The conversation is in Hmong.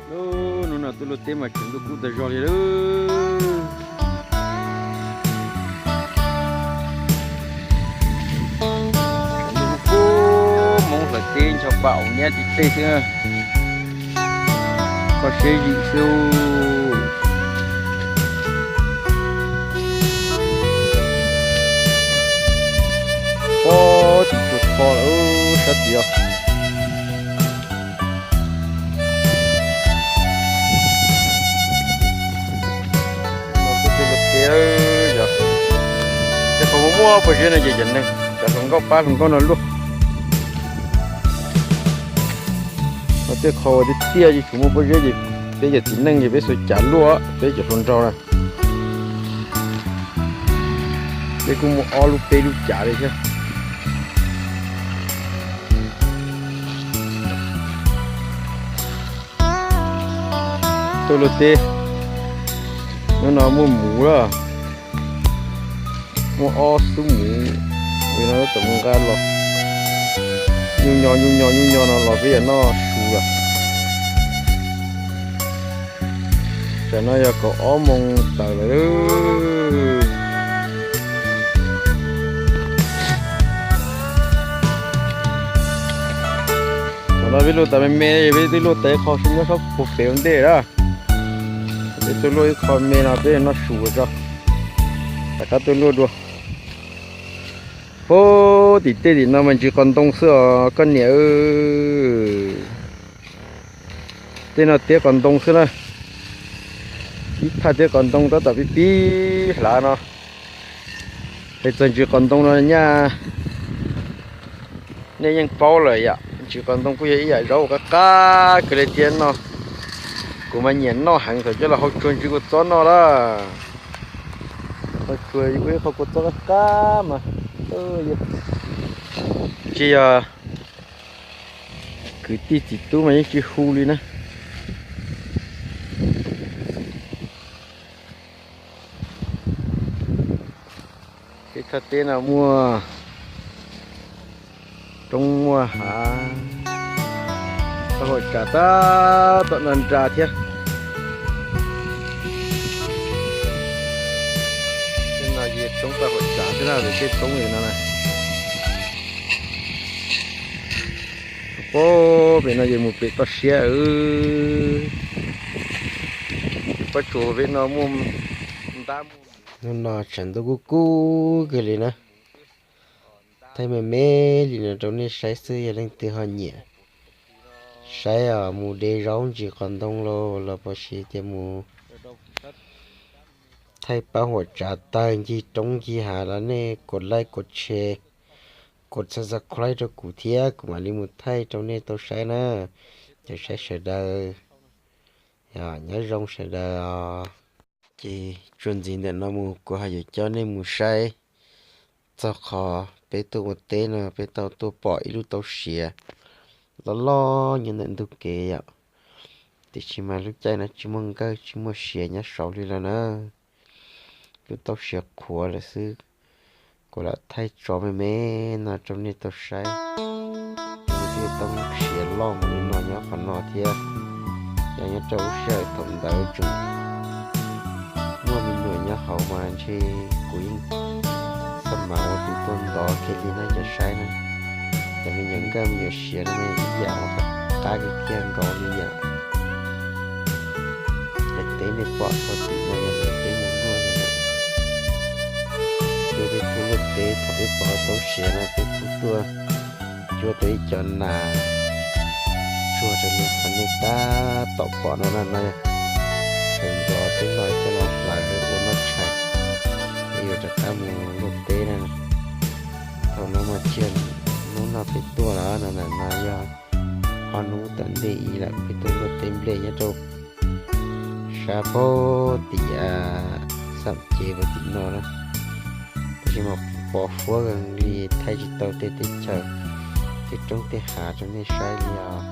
Hnub no tuaj luaj teb mas tseem ntuj kub tag zog li lawm. Ntuj kub, Hmoob hlawv teb ncho pa aum niab tib teg xwb. Kho siab zim xwb. Pob tim tsuas tho lawm sab tid os. Tej qhov muaj muaj pob zeb no ces cov neeg cov hluas nkauj pab hluas nkauj no luaj. Tej qhov uas tiaj tiaj tsis tshua muaj pob zeb ces peb cov txiv neej ces peb xuas cav luaj, peb cov hluas nraug na. Peb kuj muaj ob lub peb lub cav li thiab. Tuaj luaj teb, hnub no muaj muv lawm, muaj ob xub muv, no tam mus nqa los, nyuj nyo nyuj nyo nyuj nyo no los peb yuav noj su lawm. Tam no yog kaum ob moos tawm lawm. Tam no peb luaj tas me me, peb twb luaj tas qho nyob sab puag pem ua ntej lawm. Peb tuaj luaj ib qho me no peb noj su tso, rov qab tuaj luaj dua. Puag tim tej tim no mas ntsis qos ntoo xwb os koj niam. Tej no tiab qos ntoo xwb na. Ib thaj tiab qos ntoo tab tom pib pib hlav no. Hais txog ntsis qos ntoo no nyaj nej yeej paub lawm yom, ntsis qos ntoo kuj yog ib yam zaub uas qab qab kawg li thiab no. Kuv mas nyiam noj heev, thaum coj los hau tsuag ntsis kua txob noj lawm. Hau tsuag ua ib qho kua txob qab qab mas tsis yog kwv tij txiv tub mas yeej tsis hu li na. Peb thaj teb no muaj roob muaj hav, tau hauv tsav tab tom nra nra thiab. Tej no ces roob tau hauv tsav xwb na, tej roob li no na. Puag pem no ces mus pem toj siab. Pob tsuas pem no muaj ntab muaj. Hnub no tshav ntuj kub kub kawg li na. Thaij me me li no rau nej saib xwb, yog leej twg ho nyiam saib os, mus de zaub ntsis qos ntoo los los pos siv tias mus thaij pab huam tsav tawg ncig roob ncig hav los nej kuv like kuv share kuv subscribe rau kuv thiab kuv mam li mus thaij rau nej tau saib na. Cov saib sawv daws, nyob zoo sawv daws os. Ces txuas ntxiv ntawm no mus kuv ho yuav coj nej mus saib txog qhov peb tuaj ua teb no peb tau tuaj pom ib lub tauv siav loj loj nyob ntawm ntug kev yom. Tiam sis mas lub caij no tsis muaj nkawj tsis muaj siav nyob saud li lawm na. Lub tauv siav qhuav lawm xwb. Kuv lam thaij tso me me no rau nej tau saib. Kuv thiaj tau siav loj mus li no nyob qhov no thiab. Yog nyob rau lub sij hawm thaum ntawd tseem muaj me nyuam nyob hauv mas ntshe kuv yeej xab mam ua tus tuaj ntov kiag li na cov saib na. Cov me nyuam nkaj me nyuam siav no mas ib yam ua qab kiag kiag nkaus li yom. Daim teb nej pom txog tim no yog daim teb mus luaj no. Peb, peb tuaj luaj teb thaum peb pom tauv siav no peb kuj tuaj cuab tau ib co nas tsuag raws li qhov nej tab tom pom no na. No yog sawv ntxov peb los coj los hlawv ua noj tshais, peb yuav rov qab mus luaj teb na. Thaum no mas tsis yog hnub no peb tuaj lawm no, no yog ob hnub tom ntej ib lawm peb tuaj luaj teb nplej nyob rau sab puag tim xam cev puag tim no na. Tab sis mas pos huab li thaij tsis tau tej teb chaws, tej roob tej hav rau nej saib li os.